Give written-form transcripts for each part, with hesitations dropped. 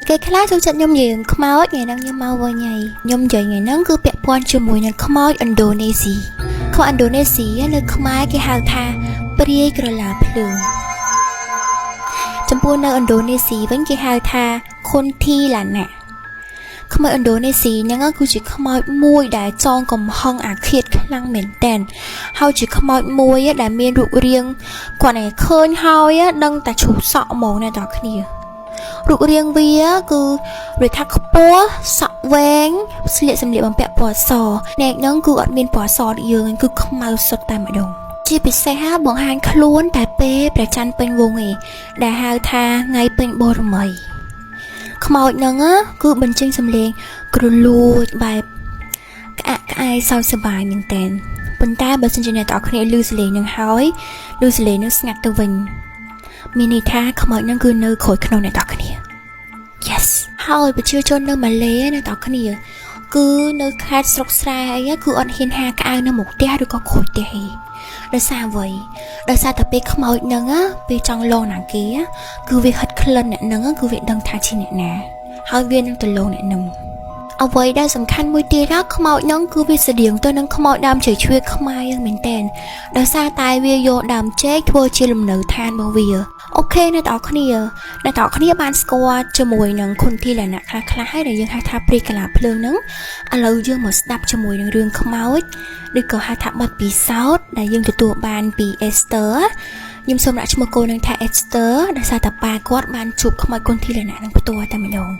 គេខ្លះចូលចិត្តខ្ញុំនិយាយរឿងខ្មោចថ្ងៃហ្នឹងខ្ញុំមកវិញហើយខ្ញុំនិយាយថ្ងៃហ្នឹងគឺពាក់ព័ន្ធជាមួយនឹងខ្មោចឥណ្ឌូនេស៊ីខ្មោចឥណ្ឌូនេស៊ីនៅខ្មែរគេហៅថាព្រាយក្រឡាភ្លើងចំពោះនៅឥណ្ឌូនេស៊ីវិញគេហៅថាខុនធីឡាណាខ្មោចឥណ្ឌូនេស៊ីហ្នឹងគឺជាខ្មោចមួយដែលចងកំហឹងអាឃាតខ្លាំងមែនទែនហើយជាខ្មោចមួយដែលមានរូបរាងគាត់តែឃើញហើយដឹងតែជ្រុះសក់ហ្មងអ្នកទាំងគ្នា រូបរាងវាគឺដូចថាខ្ពស់សក់វែងស្លៀកសម្លៀកបំពាក់ពណ៌សណែកហ្នឹងគឺអត់មានពណ៌សដូចយើងគឺខ្មៅសុទ្ធតែម្ដងជាពិសេសហ่าបង្ហាញខ្លួនតែពេលព្រះច័ន្ទពេញវងឯងដែលហៅថាថ្ងៃពេញបូរមីខ្មោចហ្នឹងគឺបញ្ចេញសម្លេងក្រលួចបែបក្អាកក្អាយសើចសប្បាយមែនតើប៉ុន្តែបើសិនជាអ្នកទាំងអស់គ្នាឮសំឡេងហ្នឹងហើយឮសំឡេងហ្នឹងស្ងាត់ទៅវិញមានន័យថាខ្មោចហ្នឹងគឺនៅក្រោយខ្នងអ្នកទាំងអស់គ្នា Yes ហើយប្រជាជននៅម៉ាឡេអ្នកទាំងអស់គ្នា គឺនៅខេត្តស្រុកស្រែអីគឺអត់ហ៊ានហាក្អៅនៅមុខផ្ទះឬក៏ក្រោយផ្ទះទេដោយសារអ្វីដោយសារតែពេលខ្មោចហ្នឹងពេលចង់លងណាគេគឺវាហិតក្លិនអ្នកហ្នឹងគឺវាដឹងថាជាអ្នកណាហើយវានឹងទៅលងអ្នកហ្នឹងអ្វីដែលសំខាន់មួយទៀតណាខ្មោចហ្នឹងគឺវាស្តៀងទៅនឹងខ្មោចដើមជ័យជ្វាខ្មែរយ៉ាងមែនតើដោយសារតែវាយកដើមចេកធ្វើជាលំនៅឋានរបស់វាOK អ្នកទាំងអស់គ្នាអ្នកទាំងអស់គ្នាបានស្គាល់ជាមួយនឹងខុនធីលណៈខ្លះខ្លះហើយដែលយើងហៅថាព្រាយកលាភ្លើងហ្នឹងឥឡូវយើងមកស្ដាប់ជាមួយនឹងរឿងខ្មោចឬក៏ហៅថាបទពិសោធន៍ដែលយើងទទួលបានពី Esther ខ្ញុំសូមដាក់ឈ្មោះកូននឹងថា Esther ដោយសារតែប៉ាគាត់បានជួបខ្មោចគុនធីលណៈនឹងផ្ទាល់តែម្ដង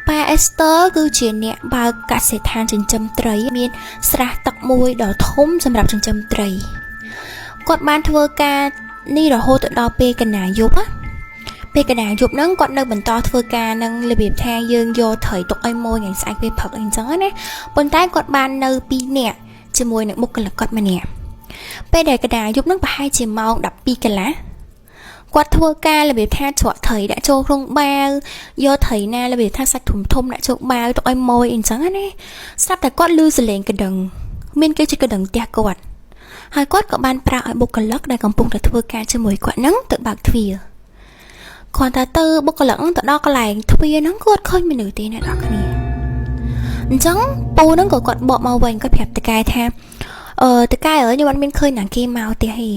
ប៉ា Esther គឺជាអ្នកបើកកសិដ្ឋានចិញ្ចឹមត្រីមានស្រះទឹកមួយដ៏ធំសម្រាប់ចិញ្ចឹមត្រីគាត់បានធ្វើការនេះរហូតទៅដល់ពេលកណ្ដាលយប់ណាពេលកណ្ដាលយប់ហ្នឹងគាត់នៅបន្តធ្វើការនឹងរបៀបថាយើងយកត្រីទុកឲ្យមួយថ្ងៃស្អែកពេលព្រឹកអីចឹងណាប៉ុន្តែគាត់បាននៅ2នាក់ជាមួយនឹងបុគ្គលិកគាត់ម្នាក់ពេលដែលកណ្ដាលយប់ហ្នឹងប្រហែលជាម៉ោង12កន្លះគាត់ធ្វើការរបៀបថាច្រកត្រីដាក់ចូលក្នុងបាវយកត្រីណារបៀបថាសាច់ធំធំដាក់ចូលបាវទុកឲ្យម៉ួយអីចឹងណាស្រាប់តែគាត់ឮសំឡេងកណ្ដឹងមានគេជាកណ្ដឹងផ្ទះគាត់ហើយគាត់ក៏បានប្រាប់ឲ្យបុគ្គលិកដែលកំពុងតែធ្វើការជាមួយគាត់ហ្នឹងទៅបើកទ្វារគ្រាន់តែទៅបុគ្គលិកហ្នឹងទៅដល់កន្លែងទ្វារហ្នឹងគាត់ឃើញមនុស្សទេអ្នកនរគ្នាអញ្ចឹងពូហ្នឹងក៏គាត់បកមកវិញគាត់ប្រាប់តកែថាអឺតកែអើយខ្ញុំអត់មានឃើញណាគេមកផ្ទះទេ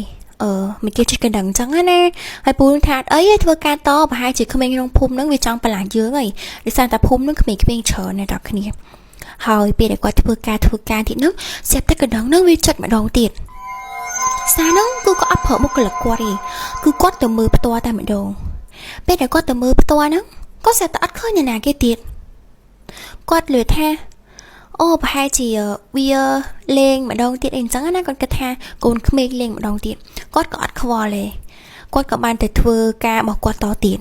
អឺមិនគេជិះកណ្ដឹងអញ្ចឹងណាហើយពូនឹងថាអីធ្វើការតប្រហែលជាក្មេងក្នុងភូមិហ្នឹងវាចង់ប្រឡាស់យើងហីដោយសារតែភូមិហ្នឹងក្មេងៗច្រើនអ្នកនរគ្នាហើយពេលដែលគាត់ធ្វើការធ្វើការទៀតហ្នឹងស្រាប់តែកណ្ដឹងហ្នឹងវាចុចម្ដងទៀតសារហ្នឹងគឺគាត់អត់ប្រើបុគ្គលិកគាត់ទេគឺគាត់ទៅមើលផ្ទាល់តែម្ដងពេលដែលគាត់ទៅមើលផ្ទាល់ហ្នឹងគាត់ស្រាប់តែអត់ឃើញនរណាគេទៀតគាត់លឿថាអូប្រហែលជាវាលេងម្ដងទៀតអីអញ្ចឹងណាគាត់គិតថាកូនក្មេងលេងម្ដងទៀតគាត់ក៏អត់ខ្វល់ទេគាត់ក៏បានទៅធ្វើការរបស់គាត់តទៀត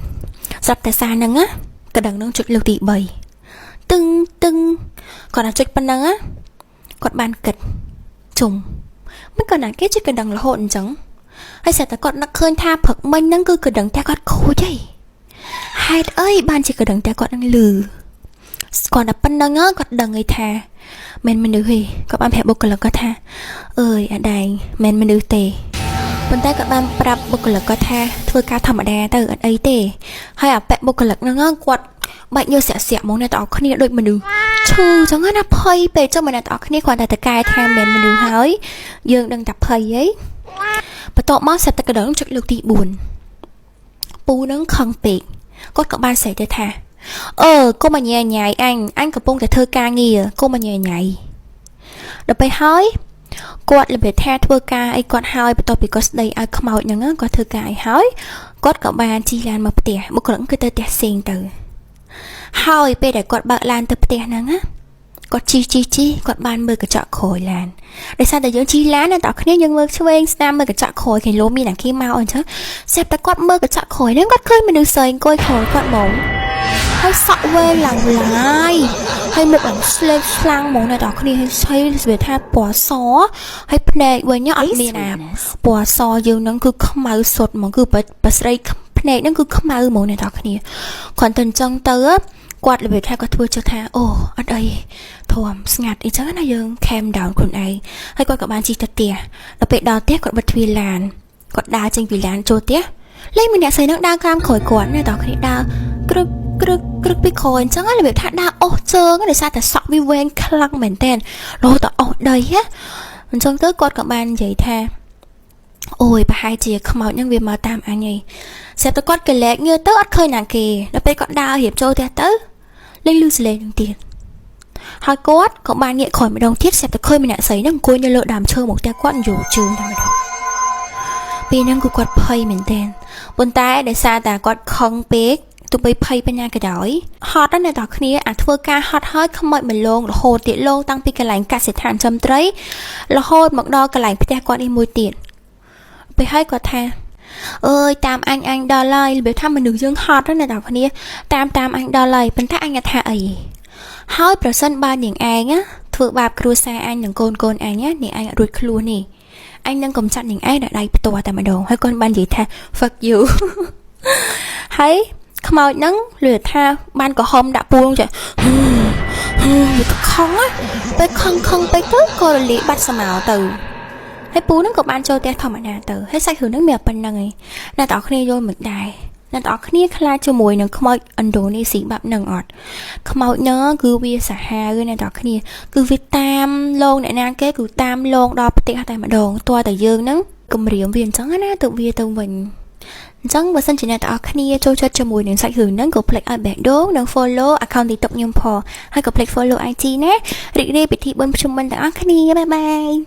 ស្រាប់តែសារហ្នឹងណាកណ្ដឹងហ្នឹងចុចលើកទី3ទឹងទឹងគាត់តែចុចប៉ុណ្ណឹងណាគាត់បានគិតជុំមិនគាត់ណាគេចុចកណ្ដឹងរហូតអញ្ចឹងហើយស្រាប់តែគាត់នឹកឃើញថាព្រឹកមិញហ្នឹងគឺកណ្ដឹងតែគាត់ខូចហីហេតុអីបានជាកណ្ដឹងតែគាត់នឹងលឺគាត់តែប៉ុណ្្នឹងគាត់ដឹងឯថាមិនមនុស្សទេគាត់បានប្រាប់បុគ្គលិកគាត់ថាអើយអាដែងមិនមនុស្សទេប៉ុន្តែគាត់បានប្រាប់បុគ្គលិកគាត់ថាធ្វើការធម្មតាទៅអត់អីទេហើយអាប៉ែបុគ្គលិកហ្នឹងគាត់បាច់ញើសស្រាក់ស្រាក់ហ្មងអ្នកទាំងអស់គ្នាដូចមនុស្សឈឺចឹងណាភ័យពេកចឹងមកអ្នកទាំងអស់គ្នាគ្រាន់តែតកែថាមិនមនុស្សហើយយើងដឹងតែភ័យហីបន្ទាប់មកសិតតែកណ្ដឹងចុចលើកទី4ពូនឹងខឹងពេកគាត់ក៏បានស្រែកទៅថាអឺកុំអញញ៉ៃអញអញកំពុងតែធ្វើការងារកុំអញញ៉ៃដល់ពេលហើយគាត់របៀបថាធ្វើការអីគាត់ហើយបន្ទាប់ពីគាត់ស្ដីឲ្យខ្មោចហ្នឹងគាត់ធ្វើការអីហើយគាត់ក៏បានជិះឡានមកផ្ទះបុគ្គលិកគឺទៅផ្ទះសេងទៅហើយពេលដែលគាត់បើកឡានទៅផ្ទះហ្នឹងណាគាត់ជិះជិះជិះគាត់បានមើលកញ្ចក់ក្រោយឡានដោយសារតែយើងជិះឡានអ្នកទាំងគ្នាយើងមើលឆ្វេងស្ដាំមើលកញ្ចក់ក្រោយគេលោមានអាគេមកអញ្ចឹងស្រាប់តែគាត់មើលកញ្ចក់ក្រោយហ្នឹងគាត់ឃើញមនុស្សស្រីអង្គុយក្រោយគាត់ហ្មងហើយសក់វែងឡើងឡាយហើយមុខឡើងស្លេកស្លាំងហ្មងអ្នកទាំងគ្នាហើយស្អីស្វាថាពណ៌សហើយភ្នែកវិញអត់មានអាពណ៌សយើងហ្នឹងគឺខ្មៅសុទ្ធហ្មងគឺបស្រីភ្នែកហ្នឹងគឺខ្មៅហ្មងអ្នកទាំងគ្នាគ្រាន់តែអញ្ចឹងទៅគាត់របៀបថាគាត់ធ្វើចុះថាអូអត់អីធំស្ងាត់អីចឹងណាយើង calm down ខ្លួនឯងហើយគាត់ក៏បានជិះទៅផ្ទះដល់ពេលដល់ផ្ទះគាត់បិទទ្វារឡានគាត់ដើរចេញពីឡានចូលផ្ទះ លេងមានអ្នកស្រីនឹងដើរក្រាមក្រោយគាត់ណាតោះគ្នាដើរក្រឹក ក្រឹកក្រឹកពីក្រោយអញ្ចឹងរបៀបថាដើរអូសជើងដោយសារតែសក់វាវែងខ្លាំងមែនតើរហូតដល់អូសដីណាអញ្ចឹងទៅគាត់ក៏បាននិយាយថាអូយប្រហែលជាខ្មោចហ្នឹងវាមកតាមអញឯងស្រាប់តែគាត់កលែកងើទៅអត់ឃើញណាគេដល់ពេលគាត់ដើររៀបចូលផ្ទះទៅលេងលឺសលេងហ្នឹងទៀតហើយគាត់ក៏បានងាកក្រោយម្ដងទៀតស្រាប់តែឃើញម្នាក់ស្រីហ្នឹងអង្គុយនៅលើដើមឈើមកផ្ទះគាត់យោជើងតែម្ដងពេលហ្នឹងគឺគាត់ភ័យមែនទែនប៉ុន្តែដោយសារតែគាត់ខឹងពេកទោះបីភ័យបញ្ញាក៏ដោយហត់ណាស់អ្នកនរគ្នាអាធ្វើការហត់ហើយខ្មោចមកលងរហូតទៀតលងតាំងពីកន្លែងកសិដ្ឋានចំត្រីរហូតមកដល់កន្លែងផ្ទះគាត់នេះមួយទៀតពេលហើយគាត់ថាអើយតាមអញអញដល់ហើយរបៀបថាមនុស្សយើងហត់ណាស់អ្នកនរគ្នាតាមតាមអញដល់ហើយប៉ុន្តែអញថាអីហើយប្រសិនបើនាងឯងណាធ្វើបាបគ្រួសារអញនិងកូនកូនអញណានាងឯងអត់រួចខ្លួននេះអញនឹងកំចាត់នាងឯងដោយដៃផ្ទាល់តែម្ដងហើយគាត់បាននិយាយថា "Fuck you." ហើយខ្មោចហ្នឹងលឺថាបានក្រហមដាក់ពួងចាវាខឹងណាពេលខឹងខឹងពេកទៅក៏រលាយបាត់សមោទៅហើយពូហ្នឹងក៏បានចូលផ្ទះធម្មតាទៅហើយសាច់រឿងហ្នឹងមានប៉ុណ្្នឹងឯងអ្នកទាំងអស់គ្នាយល់មិនដែរអ្នកទាំងអស់គ្នាខ្លាចជាមួយនឹងខ្មោចឥណ្ឌូនេស៊ីបាប់នឹងអត់ខ្មោចហ្នឹងគឺវាសាហាវអ្នកទាំងអស់គ្នាគឺវាតាមលងអ្នកណាគេគឺតាមលងដល់ផ្ទះតែម្ដងតើតែយើងហ្នឹងគម្រាមវាអញ្ចឹងណាទៅវាទៅវិញអញ្ចឹងបើសិនជាអ្នកទាំងអស់គ្នាចូលចិត្តជាមួយនឹងសាច់រឿងហ្នឹងកុំភ្លេចឲ្យបេះដូងនិង follow account TikTok ខ្ញុំផងហើយកុំភ្លេច follow IG ណារីករាយពិធីបុណ្យភ្ជុំបិណ្ឌទាំងអស់គ្នាbye bye.